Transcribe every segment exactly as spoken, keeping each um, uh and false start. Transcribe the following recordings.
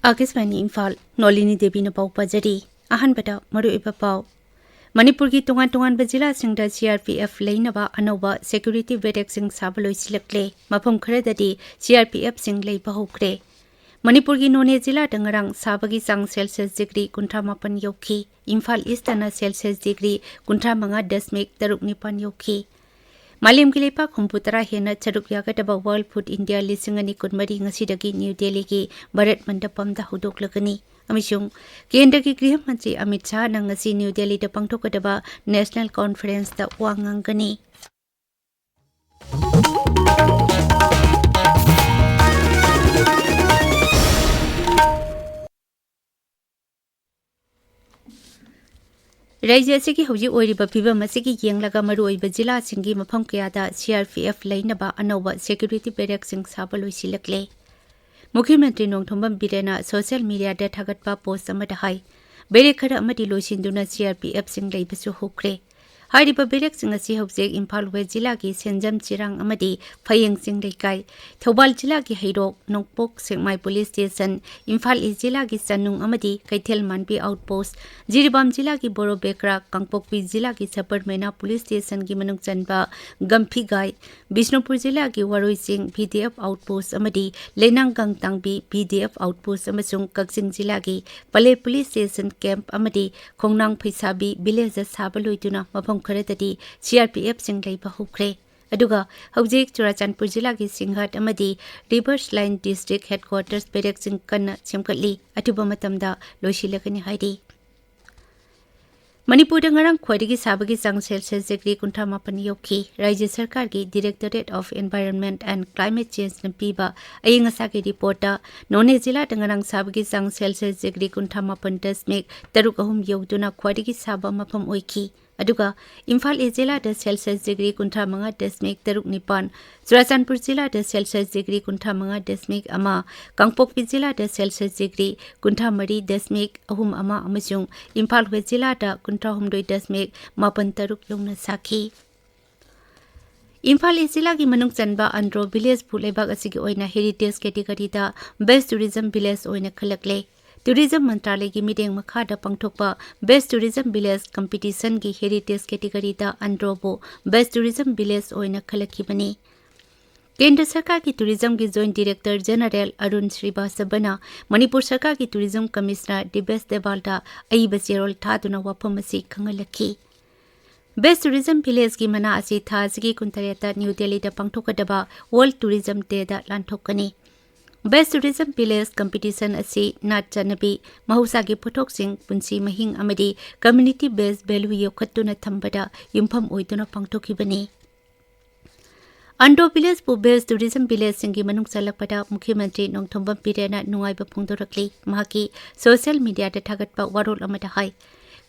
ꯑꯥꯀꯥꯁꯕꯥꯅꯤ ꯏꯝꯐꯥꯜ, ꯅꯣꯂꯤꯅꯤ ꯗꯦꯕꯤꯅ ꯄꯥꯎ ꯄꯥꯖꯔꯤ꯫ ꯑꯍꯥꯟꯕꯗ ꯃꯔꯨꯑꯣꯏꯕ ꯄꯥꯎ꯫ ꯃꯅꯤꯄꯨꯔꯒꯤ ꯇꯣꯉꯥꯟ ꯇꯣꯉꯥꯟꯕ ꯖꯤꯂꯥꯁꯤꯡꯗ ꯁꯤ ꯑꯥꯔ ꯄꯤ ꯑꯦꯐ ꯂꯩꯅꯕ ꯑꯅꯧꯕ ꯁꯦꯀ꯭ꯌꯨꯔꯤꯇꯤ ꯕꯦꯔꯦꯛꯁꯤꯡ ꯁꯥꯕ ꯂꯣꯏꯁꯤꯜꯂꯛꯂꯦ꯫ ꯃꯐꯝ ꯈꯔꯗꯗꯤ ꯁꯤ ꯑꯥꯔ ꯄꯤ ꯑꯦꯐꯁꯤꯡ ꯂꯩꯕ ꯍꯧꯈ꯭ꯔꯦ꯫ ꯃꯅꯤꯄꯨꯔꯒꯤ ꯅꯣꯅꯦ ꯖꯤꯂꯥꯗ ꯉꯔꯥꯡ ꯁꯥꯕꯒꯤ ꯆꯥꯡ ꯁꯦꯜꯁꯤꯌꯁ ꯗꯤꯒ꯭ꯔꯤ ꯀꯨꯟꯊ꯭ꯔꯥ ꯃꯥꯄꯟ ꯌꯧꯈꯤ꯫ ꯏꯝꯐꯥꯜ ꯏꯁꯇꯅ ꯁꯦꯜꯁꯤꯌꯁ ꯗꯤꯒ꯭ꯔꯤ ꯀꯨꯟꯊ꯭ꯔꯥ ꯃꯉꯥ ꯗꯁꯃꯤꯛ ꯇꯔꯨꯛ ꯅꯤꯄꯥꯟ ꯌꯧꯈꯤ꯫ ꯃꯥꯂꯦꯝꯒꯤ ꯂꯩꯄꯥꯛ ꯍꯨꯝꯐꯨ ꯇꯔꯥ ꯍꯦꯟꯅ ꯁꯔꯨꯛ ꯌꯥꯒꯗꯕ ꯋꯥꯔꯜꯗ ꯐꯨꯗ ꯏꯟꯗꯤꯌꯥ ꯂꯤꯁꯤꯡ ꯑꯅꯤ ꯀꯨꯟꯃꯔꯤ ꯉꯁꯤꯗꯒꯤ ꯅ꯭ꯌꯨ ꯗꯦꯜꯂꯤꯒꯤ ꯚꯥꯔꯠ ꯃꯟꯗꯄꯝꯗ ꯍꯧꯗꯣꯛꯂꯒꯅꯤ꯫ ꯑꯃꯁꯨꯡ ꯀꯦꯟꯗ꯭ꯔꯒꯤ ꯒ꯭ꯔꯤꯍ ꯃꯟꯇ꯭ꯔꯤ ꯑꯃꯤꯠ ꯁꯥꯍꯅ ꯉꯁꯤ ꯅ꯭ꯌꯨ ꯗꯦꯜꯂꯤꯗ ꯄꯥꯡꯊꯣꯛꯀꯗꯕ ꯅꯦꯁꯅꯦꯜ ꯀꯣꯟꯐꯔꯦꯟꯁꯇ ꯋꯥ ꯉꯥꯡꯒꯅꯤ꯫ ꯔꯥꯖ꯭ꯌ ꯑꯁꯤꯒꯤ ꯍꯧꯖꯤꯛ ꯑꯣꯏꯔꯤꯕ ꯐꯤꯚꯝ ꯑꯁꯤꯒꯤ ꯌꯦꯡꯂꯒ ꯃꯔꯨꯑꯣꯏꯕ ꯖꯤꯂꯥꯁꯤꯡꯒꯤ ꯃꯐꯝ ꯀꯌꯥꯗ ꯁꯤ ꯑꯥꯔ ꯄꯤ ꯑꯦꯐ ꯂꯩꯅꯕ ꯑꯅꯧꯕ ꯁꯦꯀ꯭ꯌꯨꯔꯤꯇꯤ ꯕꯦꯔꯦꯛꯁꯤꯡ ꯁꯥꯕ ꯂꯣꯏꯁꯤꯜꯂꯛꯂꯦ꯫ ꯃꯨꯈ꯭ꯌ ꯃꯟꯇ꯭ꯔꯤ ꯅꯣꯡꯊꯣꯝꯕꯝ ꯕꯤꯔꯦꯟꯅ ꯁꯣꯁꯤꯌꯦꯜ ꯃꯤꯗꯤꯌꯥꯗ ꯊꯥꯒꯠꯄ ꯄꯣꯁ ꯑꯃꯗ ꯍꯥꯏ, ꯕꯦꯔꯦꯛ ꯈꯔ ꯑꯃꯗꯤ ꯂꯣꯏꯁꯤꯟꯗꯨꯅ ꯁꯤ ꯑꯥꯔ ꯄꯤ ꯑꯦꯐꯁꯤꯡ ꯂꯩꯕꯁꯨ ꯍꯧꯈ꯭ꯔꯦ꯫ ꯍꯥꯏꯔꯤꯕ ꯕꯦꯔꯦꯛꯁꯤꯡ ꯑꯁꯤ ꯍꯧꯖꯤꯛ ꯏꯝꯐꯥꯜ ꯋꯦꯁ ꯖꯤꯂꯥꯒꯤ ꯁꯦꯟꯖꯝ, ꯆꯤꯔꯥꯡ ꯑꯃꯗꯤ ꯐꯌꯦꯡ ꯆꯤꯡ ꯂꯩꯀꯥꯏ, ꯊꯧꯕꯥꯜ ꯖꯤꯂꯥꯒꯤ ꯍꯩꯔꯣꯛ, ꯅꯣꯡꯄꯣꯛ ꯁꯦꯛꯃꯥꯏ ꯄꯨꯂꯤꯁ ꯁ꯭ꯇꯦꯁꯟ, ꯏꯝꯐꯥꯜ ꯏꯁ ꯖꯤꯂꯥꯒꯤ ꯆꯅꯨꯡ ꯑꯃꯗꯤ ꯀꯩꯊꯦꯜ ꯃꯥꯟꯕꯤ ꯑꯥꯎꯠꯄꯣꯁ, ꯖꯤꯔꯤꯕꯥꯝ ꯖꯤꯂꯥꯒꯤ ꯕꯣꯔꯣꯕꯦꯀ꯭ꯔꯥ, ꯀꯥꯡꯄꯣꯛꯄꯤ ꯖꯤꯂꯥꯒꯤ ꯁꯕꯔꯃꯦꯅꯥ ꯄꯨꯂꯤꯁ ꯁ꯭ꯇꯦꯁꯟꯒꯤ ꯃꯅꯨꯡ ꯆꯟꯕ ꯒꯝꯐꯤꯒꯥꯏ, ꯕꯤꯁꯅꯨꯄꯨꯔ ꯖꯤꯂꯥꯒꯤ ꯋꯥꯔꯣꯏꯆꯤꯡ ꯚꯤ ꯗꯤ ꯑꯦꯐ ꯑꯥꯎꯠꯄꯣꯁ ꯑꯃꯗꯤ ꯂꯩꯅꯥꯡꯒꯪ ꯇꯥꯡꯕꯤ ꯚꯤ ꯗꯤ ꯑꯦꯐ ꯑꯥꯎꯠꯄꯣꯁ ꯑꯃꯁꯨꯡ ꯀꯛꯆꯤꯡ ꯖꯤꯂꯥꯒꯤ ꯄꯂꯦ ꯄꯨꯂꯤꯁ ꯁ꯭ꯇꯦꯁꯟ ꯀꯦꯝꯞ ꯑꯃꯗꯤ ꯈꯣꯡꯅꯥꯡ ꯐꯩꯁꯥꯕꯤ ꯚꯤꯂꯦꯖꯇ ꯁꯥꯕ ꯂꯣꯏꯗꯨꯅ ꯃꯐꯝ ꯈꯔꯗꯗꯤ ꯁꯤ ꯑꯥꯔ ꯄꯤ ꯑꯦꯐꯁꯤꯡ ꯂꯩꯕ ꯍꯧꯈ꯭ꯔꯦ꯫ ꯑꯗꯨꯒ ꯍꯧꯖꯤꯛ ꯆꯨꯔꯥꯆꯥꯟꯄꯨꯔ ꯖꯤꯂꯥꯒꯤ ꯁꯤꯡꯍꯠ ꯑꯃꯗꯤ ꯔꯤꯚꯔꯁ ꯂꯥꯏꯟ ꯗꯤꯁꯇ꯭ꯔꯤꯛ ꯍꯦꯗꯀ꯭ꯋꯥꯇꯔꯁ ꯕꯦꯔꯦꯛꯁꯤꯡ ꯀꯟꯅ ꯁꯦꯝꯒꯠꯂꯤ, ꯑꯊꯨꯕ ꯃꯇꯝꯗ ꯂꯣꯏꯁꯤꯜꯂꯒꯅꯤ ꯍꯥꯏꯔꯤ꯫ ꯃꯅꯤꯄꯨꯔꯗ ꯉꯔꯥꯡ ꯈ꯭ꯋꯥꯏꯗꯒꯤ ꯁꯥꯕꯒꯤ ꯆꯥꯡ ꯁꯦꯜꯁꯤꯌꯁ ꯗꯤꯒ꯭ꯔꯤ ꯀꯨꯟꯊ꯭ꯔꯥ ꯃꯥꯄꯟ ꯌꯧꯈꯤ꯫ ꯔꯥꯖ꯭ꯌ ꯁꯔꯀꯥꯔꯒꯤ Directorate of Environment and Climate Changeꯅ ꯄꯤꯕ ꯑꯏꯪ ꯑꯁꯥꯒꯤ ꯔꯤꯄꯣꯔꯠꯇ ꯅꯣꯅꯦ ꯖꯤꯂꯥꯗ ꯉꯔꯥꯡ ꯁꯥꯕꯒꯤ ꯆꯥꯡ ꯁꯦꯜꯁꯤꯌꯁ ꯗꯤꯒ꯭ꯔꯤ ꯀꯨꯟꯊ꯭ꯔꯥ ꯃꯥꯄꯟ ꯗꯁꯃꯤꯛ ꯇꯔꯨꯛ ꯑꯍꯨꯝ ꯌꯧꯗꯨꯅ ꯈ꯭ꯋꯥꯏꯗꯒꯤ ꯁꯥꯕ ꯃꯐꯝ ꯑꯣꯏꯈꯤ꯫ ꯑꯗꯨꯒ ꯏꯝꯐꯥꯜ ꯏꯁ ꯖꯤꯂꯥꯗ ꯁꯦꯜꯁꯤꯌꯁ ꯗꯤꯒ꯭ꯔꯤ ꯀꯨꯟꯊ꯭ꯔꯥ ꯃꯉꯥ ꯗꯁꯃꯤꯛ ꯇꯔꯨꯛ ꯅꯤꯄꯥꯟ, ꯆꯨꯔꯥꯆꯥꯟꯄꯨꯔ ꯖꯤꯂꯥꯗ ꯁꯦꯜꯁꯤꯌꯁ ꯗꯤꯒ꯭ꯔꯤ ꯀꯨꯟꯊ꯭ꯔꯥ ꯃꯉꯥ ꯗꯁꯃꯤꯛ ꯑꯃ, ꯀꯥꯡꯄꯣꯛꯄꯤ ꯖꯤꯂꯥꯗ ꯁꯦꯜꯁꯤꯌꯁ ꯗꯤꯒ꯭ꯔꯤ ꯀꯨꯟꯊ꯭ꯔꯥ ꯃꯔꯤ ꯗꯁꯃꯤꯛ ꯑꯍꯨꯝ ꯑꯃ ꯑꯃꯁꯨꯡ ꯏꯝꯐꯥꯜ ꯋꯦꯁ ꯖꯤꯂꯥꯗ ꯀꯨꯟꯊ꯭ꯔꯥ ꯍꯨꯝꯗꯣꯏ ꯗꯁꯃꯤꯛ ꯃꯥꯄꯟ ꯇꯔꯨꯛ ꯌꯧꯅ ꯁꯥꯈꯤ꯫ ꯏꯝꯐꯥꯜ ꯏꯁ ꯖꯤꯂꯥꯒꯤ ꯃꯅꯨꯡ ꯆꯟꯕ ꯑꯟꯗ꯭ꯔꯣ ꯚꯤꯂꯦꯖꯄꯨ ꯂꯩꯕꯥꯛ ꯑꯁꯤꯒꯤ ꯑꯣꯏꯅ ꯍꯦꯔꯤꯇꯦꯖ ꯀꯦꯇꯤꯒꯣꯔꯤꯗ ꯕꯦꯁ ꯇꯨꯔꯤꯖꯝ ꯚꯤꯂꯦꯖ ꯑꯣꯏꯅ ꯈꯜꯂꯛꯂꯦ꯫ ꯇꯨꯔꯤꯖꯝ ꯃꯟꯇ꯭ꯔꯥꯂꯌꯒꯤ ꯃꯤꯠꯌꯦꯡ ꯃꯈꯥꯗ ꯄꯥꯡꯊꯣꯛꯄ ꯕꯦꯁ ꯇꯨꯔꯤꯖꯝ ꯚꯤꯂꯦꯖ ꯀꯝꯄꯤꯇꯤꯁꯟꯒꯤ ꯍꯦꯔꯤꯇꯦꯖ ꯀꯦꯇꯤꯒꯣꯔꯤꯗ ꯑꯟꯗ꯭ꯔꯣꯕꯨ ꯕꯦꯁ ꯇꯨꯔꯤꯖꯝ ꯚꯤꯂꯦꯖ ꯑꯣꯏꯅ ꯈꯜꯂꯛꯈꯤꯕꯅꯤ꯫ ꯀꯦꯟꯗ꯭ꯔ ꯁꯔꯀꯥꯔꯒꯤ ꯇꯨꯔꯤꯖꯝꯒꯤ joint director general Arun ꯁ꯭ꯔꯤꯕꯥꯁꯕꯅ Manipur ꯁꯔꯀꯥꯔꯒꯤ ꯇꯨꯔꯤꯖꯝ ꯀꯃꯤꯁꯅꯔ ꯗꯤꯕꯦꯁ ꯗꯦꯕꯥꯜꯗ ꯑꯏꯕ ꯆꯦꯔꯣꯜ ꯊꯥꯗꯨꯅ ꯋꯥꯐꯝ ꯑꯁꯤ ꯈꯪꯍꯜꯂꯛꯈꯤ꯫ ꯕꯦꯁ ꯇꯨꯔꯤꯖꯝ ꯚꯤꯂꯦꯖꯀꯤ ꯃꯅꯥ ꯑꯁꯤ ꯊꯥ ꯑꯁꯤꯒꯤ ꯀꯨꯟꯇꯔꯦꯠꯇ ꯅ꯭ꯌꯨ ꯗꯦꯜꯂꯤꯗ ꯄꯥꯡꯊꯣꯛꯀꯗꯕ ꯋꯥꯔꯜꯗ ꯇꯨꯔꯤꯖꯝ ꯗꯦꯗ ꯂꯥꯟꯊꯣꯛꯀꯅꯤ꯫ ꯕꯦꯁ ꯇꯨꯔꯤꯖꯝ ꯚꯤꯂꯦꯖ ꯀꯝꯄꯤꯇꯤꯁꯟ ꯑꯁꯤ ꯅꯥꯠ ꯆꯠꯅꯕꯤ, ꯃꯍꯧꯁꯥꯒꯤ ꯄꯣꯠꯊꯣꯛꯁꯤꯡ, ꯄꯨꯟꯁꯤ ꯃꯍꯤꯡ ꯑꯃꯗꯤ ꯀꯝꯃ꯭ꯌꯨꯅꯤꯇꯤ ꯕꯦꯁ ꯚꯦꯂ꯭ꯌꯨ ꯌꯣꯛꯈꯠꯇꯨꯅ ꯊꯝꯕꯗ ꯌꯨꯝꯐꯝ ꯑꯣꯏꯗꯨꯅ ꯄꯥꯡꯊꯣꯛꯈꯤꯕꯅꯤ꯫ ꯑꯟꯗ꯭ꯔꯣ ꯚꯤꯂꯦꯖꯄꯨ ꯕꯦꯁ ꯇꯨꯔꯤꯖꯝ ꯚꯤꯂꯦꯖꯁꯤꯡꯒꯤ ꯃꯅꯨꯡ ꯆꯜꯂꯛꯄꯗ ꯃꯨꯈ꯭ꯌ ꯃꯟꯇ꯭ꯔꯤ ꯅꯣꯡꯊꯣꯝꯕꯝ ꯕꯤꯔꯦꯟꯅ ꯅꯨꯡꯉꯥꯏꯕ ꯐꯣꯡꯗꯣꯔꯛꯂꯤ꯫ ꯃꯍꯥꯛꯀꯤ ꯁꯣꯁꯤꯌꯦꯜ ꯃꯤꯗꯤꯌꯥꯗ ꯊꯥꯒꯠꯄ ꯋꯥꯔꯣꯜ ꯑꯃꯗ ꯍꯥꯏ,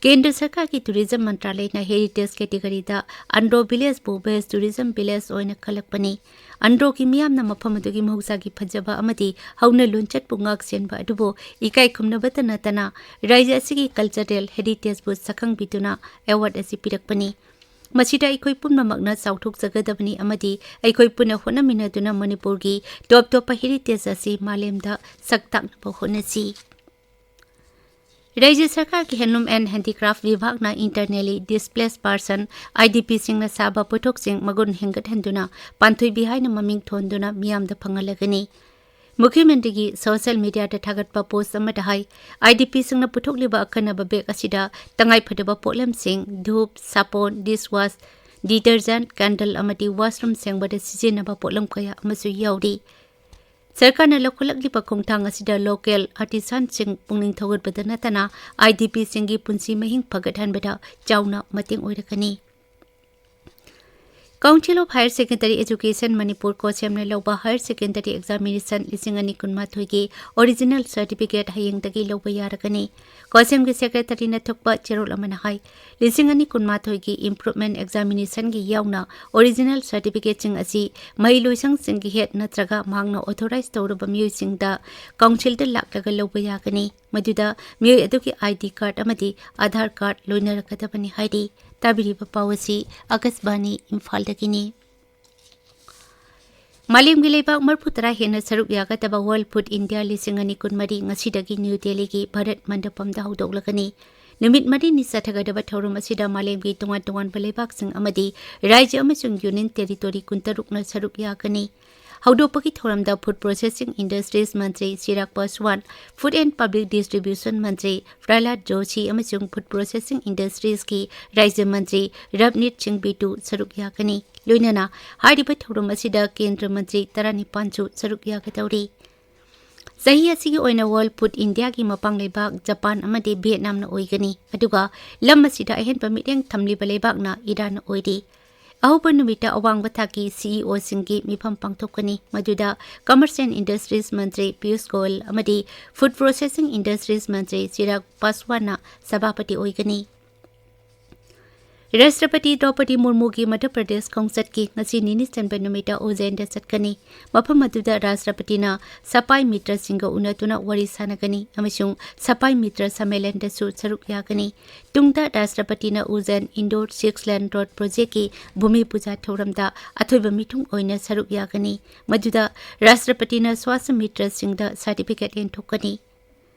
ꯀꯦꯟꯗ꯭ꯔ ꯁꯔꯀꯥꯔꯒꯤ ꯇꯨꯔꯤꯖꯝ ꯃꯟꯇ꯭ꯔꯥꯂꯌꯅ ꯍꯦꯔꯤꯇꯦꯖ ꯀꯦꯇꯤꯒꯣꯔꯤꯗ ꯑꯟꯗ꯭ꯔꯣ ꯚꯤꯂꯦꯖꯄꯨ ꯕꯦꯁ ꯇꯨꯔꯤꯖꯝ ꯚꯤꯂꯦꯖ ꯑꯣꯏꯅ ꯈꯜꯂꯛꯄꯅꯤ꯫ ꯑꯟꯗ꯭ꯔꯣꯒꯤ ꯃꯤꯌꯥꯝꯅ ꯃꯐꯝ ꯑꯗꯨꯒꯤ ꯃꯍꯧꯁꯥꯒꯤ ꯐꯖꯕ ꯑꯃꯗꯤ ꯍꯧꯅ ꯂꯣꯟꯆꯠꯄꯨ ꯉꯥꯛ ꯁꯦꯟꯕ ꯑꯗꯨꯕꯨ ꯏꯀꯥꯏ ꯈꯨꯝꯅꯕꯇ ꯅꯠꯇꯅ ꯔꯥꯖ꯭ꯌ ꯑꯁꯤꯒꯤ ꯀꯜꯆꯔꯦꯜ ꯍꯦꯔꯤꯇꯦꯖꯄꯨ ꯁꯛꯈꯪꯕꯤꯗꯨꯅ ꯑꯦꯋꯥꯔꯗ ꯑꯁꯤ ꯄꯤꯔꯛꯄꯅꯤ꯫ ꯃꯁꯤꯗ ꯑꯩꯈꯣꯏ ꯄꯨꯝꯅꯃꯛꯅ ꯆꯥꯎꯊꯣꯛꯆꯒꯗꯕꯅꯤ ꯑꯃꯗꯤ ꯑꯩꯈꯣꯏ ꯄꯨꯟꯅ ꯍꯣꯠꯅꯃꯤꯟꯅꯗꯨꯅ ꯃꯅꯤꯄꯨꯔꯒꯤ ꯇꯣꯞ ꯇꯣꯞꯄ ꯍꯦꯔꯤꯇꯦꯖ ꯑꯁꯤ ꯃꯥꯂꯦꯝꯗ ꯁꯛ ꯇꯥꯛꯅꯕ ꯍꯣꯠꯅꯁꯤ꯫ ꯔꯥꯖ꯭ꯌ ꯁꯔꯀꯥꯔꯒꯤ ꯍꯦꯟꯂꯨꯝ ꯑꯦꯟ ꯍꯦꯟꯗꯤꯀ꯭ꯔꯥꯐ ꯚꯤꯚꯥꯒꯅ internally displaced person, I D ꯄꯤꯁꯤꯡꯅ ꯁꯥꯕ ꯄꯣꯠꯊꯣꯛꯁꯤꯡ ꯃꯒꯨꯟ ꯍꯦꯟꯒꯠꯍꯟꯗꯨꯅ ꯄꯥꯟꯊꯣꯏꯕꯤ ꯍꯥꯏꯅ ꯃꯃꯤꯡ ꯊꯣꯟꯗꯨꯅ ꯃꯤꯌꯥꯝꯗ ꯐꯪꯍꯜꯂꯒꯅꯤ꯫ ꯃꯨꯈ꯭ꯌ ꯃꯟꯇ꯭ꯔꯤꯒꯤ ꯁꯣꯁꯤꯌꯦꯜ ꯃꯤꯗꯤꯌꯥꯗ ꯊꯥꯒꯠꯄ ꯄꯣꯁ꯭ꯠ ꯑꯃꯗ ꯍꯥꯏ, ꯑꯥꯏ ꯗꯤ ꯄꯤꯁꯤꯡꯅ ꯄꯨꯊꯣꯛꯂꯤꯕ ꯑꯈꯟꯅꯕ ꯕꯦꯒ ꯑꯁꯤꯗ ꯇꯉꯥꯏꯐꯗꯕ ꯄꯣꯠꯂꯝꯁꯤꯡ, ꯙꯨꯞ, ꯁꯥꯄꯣꯟ, ꯗꯤꯁꯋꯥꯁ, ꯗꯤꯇꯔꯖꯦꯟꯠ, ꯀꯦꯟꯗꯜ ꯑꯃꯗꯤ ꯋꯥꯁꯔꯨꯝ ꯁꯦꯡꯕꯗ ꯁꯤꯖꯤꯟꯅꯕ ꯄꯣꯠꯂꯝ ꯀꯌꯥ ꯑꯃꯁꯨ ꯌꯥꯎꯔꯤ꯫ ꯁꯔꯀꯥꯔꯅ ꯂꯧꯈꯠꯂꯛꯂꯤꯕ ꯈꯣꯡꯊꯥꯡ ꯑꯁꯤꯗ ꯂꯣꯀꯦꯜ ꯑꯥꯔꯇꯤꯁꯥꯟꯁꯤꯡ ꯄꯨꯛꯅꯤꯡ ꯊꯧꯒꯠꯄꯗ ꯅꯠꯇꯅ ꯑꯥꯏ ꯗꯤ ꯄꯤꯁꯤꯡꯒꯤ ꯄꯨꯟꯁꯤ ꯃꯍꯤꯡ ꯐꯒꯠꯍꯟꯕꯗ ꯆꯥꯎꯅ ꯃꯇꯦꯡ ꯑꯣꯏꯔꯛꯀꯅꯤ꯫ Council of Higher Secondary Education Manipur, ꯀꯣꯁꯦꯝꯅ ꯂꯧꯕ ꯍꯥꯌꯔ ꯁꯦꯀꯦꯟꯗꯔꯤ ꯑꯦꯛꯖꯥꯃꯤꯅꯦꯁꯟ ꯂꯤꯁꯤꯡ ꯑꯅꯤ ꯀꯨꯟꯃꯥꯊꯣꯏꯒꯤ ꯑꯣꯔꯤꯖꯤꯅꯦꯜ ꯁꯔꯇꯤꯐꯤꯀꯦꯠ ꯍꯌꯦꯡꯗꯒꯤ ꯂꯧꯕ ꯌꯥꯔꯒꯅꯤ꯫ ꯀꯣꯁꯦꯝꯒꯤ ꯁꯦꯀ꯭ꯔꯦꯇꯔꯤꯅ ꯊꯣꯛꯄ ꯆꯦꯔꯣꯜ ꯑꯃꯅ ꯍꯥꯏ, ꯂꯤꯁꯤꯡ ꯑꯅꯤ ꯀꯨꯟꯃꯥꯊꯣꯏꯒꯤ ꯏꯝꯄ꯭ꯔꯨꯚꯃꯦꯟꯠ ꯑꯦꯛꯖꯥꯃꯤꯅꯦꯁꯟꯒꯤ ꯌꯥꯎꯅ ꯑꯣꯔꯤꯖꯤꯅꯦꯜ ꯁꯔꯇꯤꯐꯤꯀꯦꯠꯁꯤꯡ ꯑꯁꯤ ꯃꯍꯩꯂꯣꯏꯁꯪꯁꯤꯡꯒꯤ ꯍꯦꯗ ꯅꯠꯇ꯭ꯔꯒ ꯃꯍꯥꯛꯅ ꯑꯣꯊꯣꯔꯥꯏꯖ ꯇꯧꯔꯕ ꯃꯤꯑꯣꯏꯁꯤꯡꯗ ꯀꯥꯎꯟꯁꯤꯜꯗ ꯂꯥꯛꯂꯒ ꯂꯧꯕ ꯌꯥꯒꯅꯤ꯫ ꯃꯗꯨꯗ ꯃꯤꯑꯣꯏ ꯑꯗꯨꯒꯤ ꯑꯥꯏ ꯗꯤ ꯀꯥꯔꯗ ꯑꯃꯗꯤ ꯑꯥꯙꯥꯔ ꯀꯥꯔꯗ ꯂꯣꯏꯅꯔꯛꯀꯗꯕꯅꯤ ꯍꯥꯏꯔꯤ꯫ ꯇꯥꯕꯤꯔꯤꯕ ꯄꯥꯎ ꯑꯁꯤ ꯑꯥꯀꯥꯁꯕꯥꯅꯤ ꯏꯝꯐꯥꯜꯗꯒꯤꯅꯤ꯫ ꯃꯥꯂꯦꯝꯒꯤ ꯂꯩꯕꯥꯛ ꯃꯔꯤꯐꯨ ꯇꯔꯥ ꯍꯦꯟꯅ ꯁꯔꯨꯛ ꯌꯥꯒꯗꯕ World Food India ꯂꯤꯁꯤꯡ ꯑꯅꯤ ꯀꯨꯟꯃꯔꯤ ꯉꯁꯤꯗꯒꯤ ꯅ꯭ꯌꯨ ꯗꯦꯜꯂꯤꯒꯤ ꯚꯥꯔꯠ ꯃꯟꯗꯄꯝꯗ ꯍꯧꯗꯣꯛꯂꯒꯅꯤ꯫ ꯅꯨꯃꯤꯠ ꯃꯔꯤꯅꯤ ꯆꯠꯊꯒꯗꯕ ꯊꯧꯔꯝ ꯑꯁꯤꯗ ꯃꯥꯂꯦꯝꯒꯤ ꯇꯣꯉꯥꯟ ꯇꯣꯉꯥꯟꯕ ꯂꯩꯕꯥꯛꯁꯤꯡ ꯑꯃꯗꯤ ꯔꯥꯖ꯭ꯌ ꯑꯃꯁꯨꯡ ꯌꯨꯅꯤꯌꯟ ꯇꯦꯔꯤꯇꯣꯔꯤ ꯀꯨꯟꯇꯔꯨꯛꯅ ꯁꯔꯨꯛ ꯌꯥꯒꯅꯤ꯫ ꯍꯧꯗꯣꯛꯄꯒꯤ ꯊꯧꯔꯝꯗ Food Processing Industries Mantri ꯆꯤꯔꯥꯒ ꯄꯥꯁꯋꯥꯟ, Food and Public Distribution ꯃꯟꯇ꯭ꯔꯤ ꯄ꯭ꯔꯍꯂꯥꯗ ꯖꯣꯁꯤ ꯑꯃꯁꯨꯡ Food Processing Industries ꯀꯤ ꯔꯥꯖ꯭ꯌ ꯃꯟꯇ꯭ꯔꯤ ꯔꯕꯅꯤꯠ ꯁꯤꯡ ꯕꯤꯇꯨ ꯁꯔꯨꯛ ꯌꯥꯒꯅꯤ꯫ ꯂꯣꯏꯅꯅ ꯍꯥꯏꯔꯤꯕ ꯊꯧꯔꯝ ꯑꯁꯤꯗ ꯀꯦꯟꯗ꯭ꯔ ꯃꯟꯇ꯭ꯔꯤ ꯇꯔꯥꯅꯤꯄꯥꯟꯁꯨ ꯁꯔꯨꯛ ꯌꯥꯒꯗꯧꯔꯤ꯫ ꯆꯍꯤ ꯑꯁꯤꯒꯤ ꯑꯣꯏꯅ World Food India ꯒꯤ ꯃꯄꯥꯡ ꯂꯩꯕꯥꯛ ꯖꯄꯥꯟ ꯑꯃꯗꯤ ꯚꯤꯌꯦꯠꯅꯥꯝꯅ ꯑꯣꯏꯒꯅꯤ꯫ ꯑꯗꯨꯒ ꯂꯝ ꯑꯁꯤꯗ ꯑꯍꯦꯟꯕ ꯃꯤꯠꯌꯦꯡ ꯊꯝꯂꯤꯕ ꯂꯩꯕꯥꯛꯅ ꯏꯔꯥꯟ ꯑꯣꯏꯔꯤ꯫ ꯑꯍꯧꯕ ꯅꯨꯃꯤꯠꯇ ꯑꯋꯥꯡꯕ ꯊꯥꯛꯀꯤ C E O ꯁꯤꯡꯒꯤ ꯃꯤꯐꯝ ꯄꯥꯡꯊꯣꯛꯀꯅꯤ, ꯃꯗꯨꯗ Commerce and Industries ꯃꯟꯇ꯭ꯔꯤ ꯄꯤꯌꯨꯁ ꯒꯣꯌꯜ ꯑꯃꯗꯤ Food Processing Industries ꯃꯟꯇ꯭ꯔꯤ ꯆꯤꯔꯥꯒ ꯄꯥꯁꯋꯥꯟꯅ ꯁꯚꯥꯄꯇꯤ ꯑꯣꯏꯒꯅꯤ꯫ ꯔꯥꯁꯇ꯭ꯔꯄꯇꯤ ꯗ꯭ꯔꯧꯄꯗꯤ ꯃꯨꯔꯃꯨꯒꯤ ꯃꯙ꯭ꯌ ꯄ꯭ꯔꯗꯦꯁ ꯈꯣꯡꯆꯠꯀꯤ ꯉꯁꯤ ꯅꯤꯅꯤ ꯆꯟꯕ ꯅꯨꯃꯤꯠꯇ ꯎꯖꯦꯟꯗ ꯆꯠꯀꯅꯤ꯫ ꯃꯐꯝ ꯑꯗꯨꯗ ꯔꯥꯁꯇ꯭ꯔꯄꯇꯤꯅ ꯁꯄꯥꯏ ꯃꯤꯇ꯭ꯔꯁꯤꯡꯒ ꯎꯅꯗꯨꯅ ꯋꯥꯔꯤ ꯁꯥꯟꯅꯒꯅꯤ ꯑꯃꯁꯨꯡ ꯁꯄꯥꯏ ꯃꯤꯇ꯭ꯔ ꯁꯝꯃꯦꯂꯟꯗꯁꯨ ꯁꯔꯨꯛ ꯌꯥꯒꯅꯤ꯫ ꯇꯨꯡꯗ ꯔꯥꯁꯇ꯭ꯔꯄꯇꯤꯅ ꯎꯖꯦꯟ ꯏꯟꯗꯣꯔ ꯁꯤꯛꯁ ꯂꯦꯟ ꯔꯣꯗ ꯄ꯭ꯔꯣꯖꯦꯛꯀꯤ ꯚꯨꯃꯤ ꯄꯨꯖꯥ ꯊꯧꯔꯝꯗ ꯑꯊꯣꯏꯕ ꯃꯤꯊꯨꯡ ꯑꯣꯏꯅ ꯁꯔꯨꯛ ꯌꯥꯒꯅꯤ, ꯃꯗꯨꯗ ꯔꯥꯁꯇ꯭ꯔꯄꯇꯤꯅ ꯁ꯭ꯋꯥꯁ ꯃꯤꯇ꯭ꯔꯁꯤꯡꯗ ꯁꯥꯔꯇꯤꯐꯤꯀꯦꯠ ꯌꯦꯟꯊꯣꯛꯀꯅꯤ꯫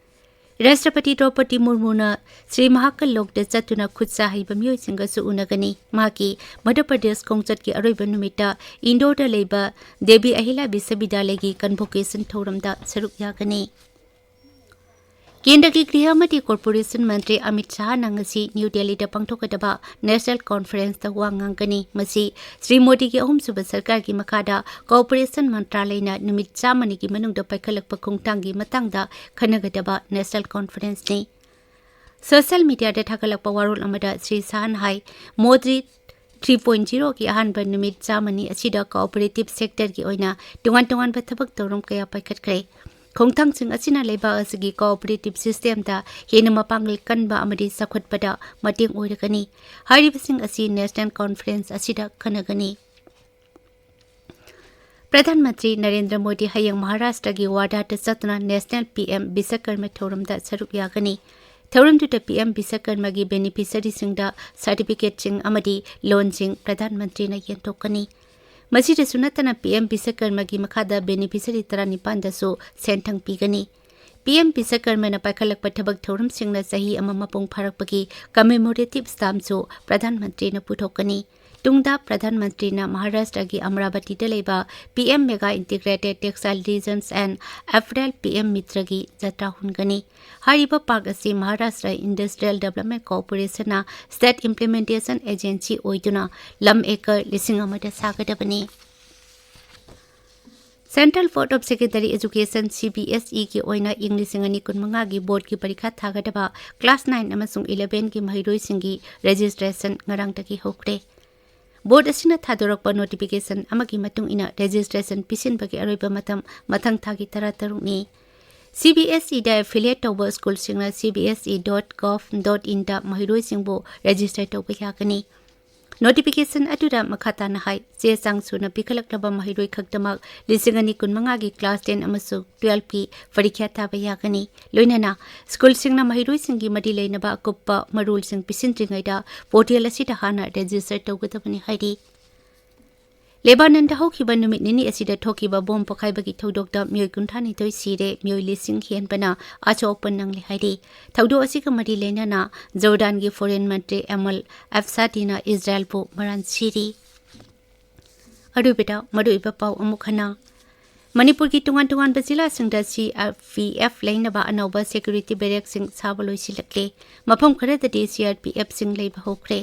ꯔꯥꯁꯇ꯭ꯔꯄꯇꯤ ꯗ꯭ꯔꯧꯄꯗꯤ ꯃꯨꯔꯃꯨꯅ ꯁ꯭ꯔꯤ ꯃꯍꯥꯀꯥꯜ ꯂꯣꯛꯇ ꯆꯠꯇꯨꯅ ꯈꯨꯠ ꯁꯥ ꯍꯩꯕ ꯃꯤꯑꯣꯏꯁꯤꯡꯒꯁꯨ ꯎꯅꯒꯅꯤ꯫ ꯃꯍꯥꯛꯀꯤ ꯃꯙ꯭ꯌ ꯄ꯭ꯔꯗꯦꯁ ꯈꯣꯡꯆꯠꯀꯤ ꯑꯔꯣꯏꯕ ꯅꯨꯃꯤꯠꯇ ꯏꯟꯗꯣꯔꯗ ꯂꯩꯕ ꯗꯦꯕꯤ ꯑꯍꯤꯂꯥ ꯕꯤꯁ꯭ꯋꯕꯤꯗ꯭ꯌꯥꯂꯌꯒꯤ ꯀꯟꯚꯣꯀꯦꯁꯟ ꯊꯧꯔꯝꯗ ꯁꯔꯨꯛ ꯌꯥꯒꯅꯤ꯫ ꯀꯦꯟꯗ꯭ꯔꯒꯤ ꯒ꯭ꯔꯤꯍ ꯑꯃꯗꯤ ꯀꯣꯔꯄꯣꯔꯦꯁꯟ ꯃꯟꯇ꯭ꯔꯤ ꯑꯃꯤꯠ ꯁꯥꯍꯅ ꯉꯁꯤ ꯅ꯭ꯌꯨ ꯗꯦꯜꯂꯤꯗ ꯄꯥꯡꯊꯣꯛꯀꯗꯕ ꯅꯦꯁꯅꯦꯜ ꯀꯣꯟꯐꯔꯦꯟꯁꯇ ꯋꯥ ꯉꯥꯡꯒꯅꯤ꯫ ꯃꯁꯤ ꯁ꯭ꯔꯤ ꯃꯣꯗꯤꯒꯤ ꯑꯍꯨꯝꯁꯨꯕ ꯁꯔꯀꯥꯔꯒꯤ ꯃꯈꯥꯗ ꯀꯣꯑꯣꯄꯔꯦꯁꯟ ꯃꯟꯇ꯭ꯔꯥꯂꯌꯅ ꯅꯨꯃꯤꯠ ꯆꯥꯝꯃꯅꯤꯒꯤ ꯃꯅꯨꯡꯗ ꯄꯥꯏꯈꯠꯂꯛꯄ ꯈꯣꯡꯊꯥꯡꯒꯤ ꯃꯇꯥꯡꯗ ꯈꯟꯅꯒꯗꯕ ꯅꯦꯁꯅꯦꯜ ꯀꯣꯟꯐꯔꯦꯟꯁꯅꯤ꯫ ꯁꯣꯁꯤꯌꯦꯜ ꯃꯤꯗꯤꯌꯥꯗ ꯊꯥꯒꯠꯂꯛꯄ ꯋꯥꯔꯣꯜ ꯑꯃꯗ ꯁ꯭ꯔꯤ ꯁꯥꯍꯅ ꯍꯥꯏ, ꯃꯣꯗꯤ ꯊ꯭ꯔꯤ ꯄꯣꯏꯟꯠ ꯖꯤꯔꯣꯒꯤ ꯑꯍꯥꯟꯕ ꯅꯨꯃꯤꯠ ꯆꯥꯝꯃꯅꯤ ꯑꯁꯤꯗ ꯀꯣꯑꯣꯄꯔꯦꯇꯤꯚ ꯁꯦꯛꯇꯔꯒꯤ ꯑꯣꯏꯅ ꯇꯣꯉꯥꯟ ꯇꯣꯉꯥꯟꯕ ꯊꯕꯛ ꯊꯧꯔꯝ ꯀꯌꯥ ꯄꯥꯏꯈꯠꯈ꯭ꯔꯦ꯫ ꯈꯣꯡꯊꯥꯡꯁꯤꯡ ꯑꯁꯤꯅ ꯂꯩꯕꯥꯛ ꯑꯁꯤꯒꯤ ꯀꯣꯑꯣꯄꯔꯦꯇꯤꯚ ꯁꯤꯁꯇꯦꯝꯗ ꯍꯦꯟꯅ ꯃꯄꯥꯡꯒꯜ ꯀꯟꯕ ꯑꯃꯗꯤ ꯆꯥꯎꯈꯠꯄꯗ ꯃꯇꯦꯡ ꯑꯣꯏꯔꯒꯅꯤ꯫ ꯍꯥꯏꯔꯤꯕꯁꯤꯡ ꯑꯁꯤ ꯅꯦꯁꯅꯦꯜ ꯀꯣꯟꯐꯔꯦꯟꯁ ꯑꯁꯤꯗ ꯈꯟꯅꯒꯅꯤ꯫ ꯄ꯭ꯔꯙꯥꯟ ꯃꯟꯇ꯭ꯔꯤ ꯅꯔꯦꯟꯗ꯭ꯔ ꯃꯣꯗꯤ ꯍꯌꯦꯡ ꯃꯍꯥꯔꯥꯁꯇ꯭ꯔꯒꯤ ꯋꯥꯔꯙꯥꯗ ꯆꯠꯇꯨꯅ ꯅꯦꯁꯅꯦꯜ ꯄꯤ ꯑꯦꯝ ꯕꯤꯁ꯭ꯋꯀꯔꯃ ꯊꯧꯔꯝꯗ ꯁꯔꯨꯛ ꯌꯥꯒꯅꯤ꯫ ꯊꯧꯔꯝꯗꯨꯗ ꯄꯤ ꯑꯦꯝ ꯕꯤꯁ꯭ꯋꯀꯔꯃꯒꯤ ꯕꯦꯅꯤꯐꯤꯁꯔꯤꯁꯤꯡꯗ ꯁꯥꯔꯇꯤꯐꯤꯀꯦꯠꯁꯤꯡ ꯑꯃꯗꯤ ꯂꯣꯟꯁꯤꯡ ꯄ꯭ꯔꯙꯥꯟ ꯃꯟꯇ꯭ꯔꯤꯅ ꯌꯦꯟꯊꯣꯛꯀꯅꯤ꯫ ꯃꯁꯤꯗꯁꯨ ꯅꯠꯇꯅ ꯄꯤ ꯑꯦꯝ ꯕꯤꯁꯀꯔꯃꯒꯤ ꯃꯈꯥꯗ ꯕꯦꯅꯤꯐꯤꯁꯔꯤ ꯇꯔꯥꯅꯤꯄꯥꯟꯗꯁꯨ ꯁꯦꯟꯊꯪ ꯄꯤꯒꯅꯤ꯫ ꯄꯤ ꯑꯦꯝ ꯕꯤꯁꯀꯔꯃꯅ ꯄꯥꯏꯈꯠꯂꯛꯄ ꯊꯕꯛ ꯊꯧꯔꯝꯁꯤꯡꯅ ꯆꯍꯤ ꯑꯃ ꯃꯄꯨꯡ ꯐꯥꯔꯛꯄꯒꯤ ꯀꯃꯦꯃꯣꯔꯦꯇꯤꯚ ꯁ꯭ꯇꯥꯝꯁꯨ ꯄ꯭ꯔꯙꯥꯟ ꯃꯟꯇ꯭ꯔꯤꯅ ꯄꯨꯊꯣꯛꯀꯅꯤ꯫ ꯇꯨꯡꯗ ꯄ꯭ꯔꯙꯥꯟ ꯃꯟꯇ꯭ꯔꯤꯅ ꯃꯍꯥꯔꯥꯁꯇ꯭ꯔꯒꯤ ꯑꯃꯔꯥꯕꯇꯤꯗ ꯂꯩꯕ P M Mega Integrated Textile Regions and Apparel P M Mitraꯒꯤ ꯖꯇ꯭ꯔꯥ ꯍꯨꯟꯒꯅꯤ꯫ ꯍꯥꯏꯔꯤꯕ ꯄꯥꯔꯛ ꯑꯁꯤ ꯃꯍꯥꯔꯥꯁꯇ꯭ꯔ ꯏꯟꯗꯁꯇ꯭ꯔꯤꯌꯦꯜ ꯗꯤꯕꯦꯂꯞꯃꯦꯟ ꯀꯣꯔꯄꯣꯔꯦꯁꯟꯅ ꯁ꯭ꯇꯦꯠ ꯏꯝꯄ꯭ꯂꯤꯃꯦꯟꯇꯦꯁꯟ ꯑꯦꯖꯦꯟꯁꯤ ꯑꯣꯏꯗꯨꯅ ꯂꯝ ꯑꯦꯀꯔ ꯂꯤꯁꯤꯡ ꯑꯃꯗ ꯁꯥꯒꯗꯕꯅꯤ꯫ Central Board of Secondary Education, C B S Eꯒꯤ ꯑꯣꯏꯅ ꯏꯪ ꯂꯤꯁꯤꯡ ꯑꯅꯤ ꯀꯨꯟꯃꯉꯥꯒꯤ ꯕꯣꯔꯗꯀꯤ ꯄꯔꯤꯈꯥ ꯊꯥꯒꯗꯕ ꯀ꯭ꯂꯥꯁ ꯅꯥꯏꯟ ꯑꯃꯁꯨꯡ ꯏꯂꯦꯚꯦꯟꯒꯤ ꯃꯍꯩꯔꯣꯏꯁꯤꯡꯒꯤ ꯔꯦꯖꯤꯁꯇ꯭ꯔꯦꯁꯟ ꯉꯔꯥꯡꯗꯒꯤ ꯍꯧꯈ꯭ꯔꯦ꯫ ꯕꯣꯔꯗ ꯑꯁꯤꯅ ꯊꯥꯗꯣꯔꯛꯄ ꯅꯣꯇꯤꯐꯤꯀꯦꯁꯟ ꯑꯃꯒꯤ ꯃꯇꯨꯡ ꯏꯟꯅ ꯔꯦꯖꯤꯁꯇ꯭ꯔꯦꯁꯟ ꯄꯤꯁꯤꯟꯕꯒꯤ ꯑꯔꯣꯏꯕ ꯃꯇꯝ ꯃꯊꯪ ꯊꯥꯒꯤ ꯇꯔꯥꯇꯔꯨꯛꯅꯤ꯫ C B S Eꯗ ꯑꯦꯐꯤꯂꯤꯌꯦꯠ ꯇꯧꯕ ꯁ꯭ꯀꯨꯜꯁꯤꯡꯅ C B S E dot gov dot inꯗ ꯃꯍꯩꯔꯣꯏꯁꯤꯡꯕꯨ ꯔꯦꯖꯤꯁꯇꯔ ꯇꯧꯕ ꯌꯥꯒꯅꯤ꯫ ꯅꯣꯇꯤꯐꯤꯀꯦꯁꯟ ꯑꯗꯨꯗ ꯃꯈꯥ ꯇꯥꯅ ꯍꯥꯏ, ꯆꯦ ꯆꯥꯡ ꯁꯨꯅ ꯄꯤꯈꯠꯂꯛꯂꯕ ꯃꯍꯩꯔꯣꯏ ꯈꯛꯇꯃꯛ ꯂꯤꯁꯤꯡ ꯑꯅꯤ ꯀꯨꯟꯃꯉꯥꯒꯤ ꯀ꯭ꯂꯥꯁ ꯇꯦꯟ ꯑꯃꯁꯨꯡ ꯇꯨꯋꯦꯜꯐꯀꯤ ꯄꯔꯤꯈ꯭ꯌꯥ ꯊꯥꯕ ꯌꯥꯒꯅꯤ꯫ ꯂꯣꯏꯅꯅ ꯁ꯭ꯀꯨꯜꯁꯤꯡꯅ ꯃꯍꯩꯔꯣꯏꯁꯤꯡꯒꯤ ꯃꯔꯤ ꯂꯩꯅꯕ ꯑꯀꯨꯞꯄ ꯃꯔꯣꯜꯁꯤꯡ ꯄꯤꯁꯤꯟꯗ꯭ꯔꯤꯉꯩꯗ ꯄꯣꯔꯇꯦꯜ ꯑꯁꯤꯗ ꯍꯥꯟꯅ ꯔꯦꯖꯤꯁꯇꯔ ꯇꯧꯒꯗꯕꯅꯤ ꯍꯥꯏꯔꯤ꯫ ꯂꯦꯕꯥꯅꯟꯗ ꯍꯧꯈꯤꯕ ꯅꯨꯃꯤꯠ ꯅꯤꯅꯤ ꯑꯁꯤꯗ ꯊꯣꯛꯈꯤꯕ ꯕꯣꯝ ꯄꯣꯈꯥꯏꯕꯒꯤ ꯊꯧꯗꯣꯛꯇ ꯃꯤꯑꯣꯏ ꯀꯨꯟꯊ꯭ꯔꯥꯅꯤꯊꯣꯏ ꯁꯤꯔꯦ, ꯃꯤꯑꯣꯏ ꯂꯤꯁꯤꯡ ꯍꯦꯟꯕꯅ ꯑꯁꯣꯛ ꯑꯄꯟ ꯅꯪꯂꯦ ꯍꯥꯏꯔꯤ꯫ ꯊꯧꯗꯣꯛ ꯑꯁꯤꯒ ꯃꯔꯤ ꯂꯩꯅꯅ ꯖꯣꯔꯗꯥꯟꯒꯤ ꯐꯣꯔꯦꯟ ꯃꯟꯇ꯭ꯔꯤ ꯑꯦꯃꯜ ꯑꯦꯐꯁꯥꯗꯤꯅ ꯏꯖꯔꯥꯌꯦꯜꯕꯨ ꯃꯔꯥꯟ ꯁꯤꯔꯤ꯫ ꯑꯔꯣꯏꯕꯗ ꯃꯔꯨꯑꯣꯏꯕ ꯄꯥꯎ ꯑꯃꯨꯛ ꯍꯟꯅ꯫ ꯃꯅꯤꯄꯨꯔꯒꯤ ꯇꯣꯉꯥꯟ ꯇꯣꯉꯥꯟꯕ ꯖꯤꯂꯥꯁꯤꯡꯗ C R P F ꯂꯩꯅꯕ ꯑꯅꯧꯕ ꯁꯦꯀ꯭ꯌꯨꯔꯤꯇꯤ ꯕꯦꯔꯦꯛꯁꯤꯡ ꯁꯥꯕ ꯂꯣꯏꯁꯤꯜꯂꯛꯂꯦ꯫ ꯃꯐꯝ ꯈꯔꯗꯗꯤ C R P Fꯁꯤꯡ ꯂꯩꯕ ꯍꯧꯈ꯭ꯔꯦ꯫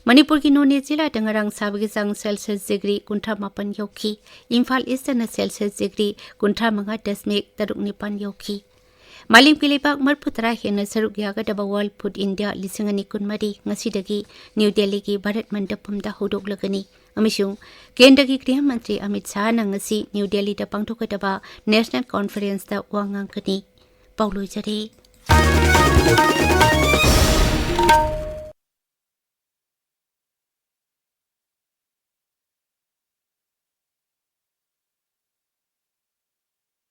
ꯃꯅꯤꯄꯨꯔꯒꯤ ꯅꯣꯅꯦ ꯖꯤꯂꯥꯗ ꯉꯔꯥꯡ ꯁꯥꯕꯒꯤ ꯆꯥꯡ ꯁꯦꯜꯁꯤꯌꯁ ꯗꯤꯒ꯭ꯔꯤ ꯀꯨꯟꯊ꯭ꯔꯥ ꯃꯥꯄꯟ ꯌꯧꯈꯤ꯫ ꯏꯝꯐꯥꯜ ꯏꯁꯇꯅ ꯁꯦꯜꯁꯤꯌꯁ ꯗꯤꯒ꯭ꯔꯤ ꯀꯨꯟꯊ꯭ꯔꯥ ꯃꯉꯥ ꯗꯁꯃꯤꯛ ꯇꯔꯨꯛ ꯅꯤꯄꯥꯟ ꯌꯧꯈꯤ꯫ ꯃꯥꯂꯦꯝꯒꯤ ꯂꯩꯕꯥꯛ ꯃꯔꯤꯐꯨ ꯇꯔꯥ ꯍꯦꯟꯅ ꯁꯔꯨꯛ ꯌꯥꯒꯗꯕ World Food India ꯂꯤꯁꯤꯡ ꯑꯅꯤ ꯀꯨꯟꯃꯔꯤ ꯉꯁꯤꯗꯒꯤ ꯅ꯭ꯌꯨ ꯗꯦꯜꯂꯤꯒꯤ ꯚꯥꯔꯠ ꯃꯟꯗꯄꯝꯗ ꯍꯧꯗꯣꯛꯂꯒꯅꯤ꯫ ꯑꯃꯁꯨꯡ ꯀꯦꯟꯗ꯭ꯔꯒꯤ ꯒ꯭ꯔꯤꯍ ꯃꯟꯇ꯭ꯔꯤ ꯑꯃꯤꯠ ꯁꯥꯍꯅ ꯉꯁꯤ ꯅ꯭ꯌꯨ ꯗꯦꯜꯂꯤꯗ ꯄꯥꯡꯊꯣꯛꯀꯗꯕ ꯅꯦꯁꯅꯦꯜ ꯀꯣꯟꯐꯔꯦꯟꯁꯇ ꯋꯥ ꯉꯥꯡꯒꯅꯤ꯫ ꯄꯥꯎ ꯂꯣꯏꯖꯔꯦ꯫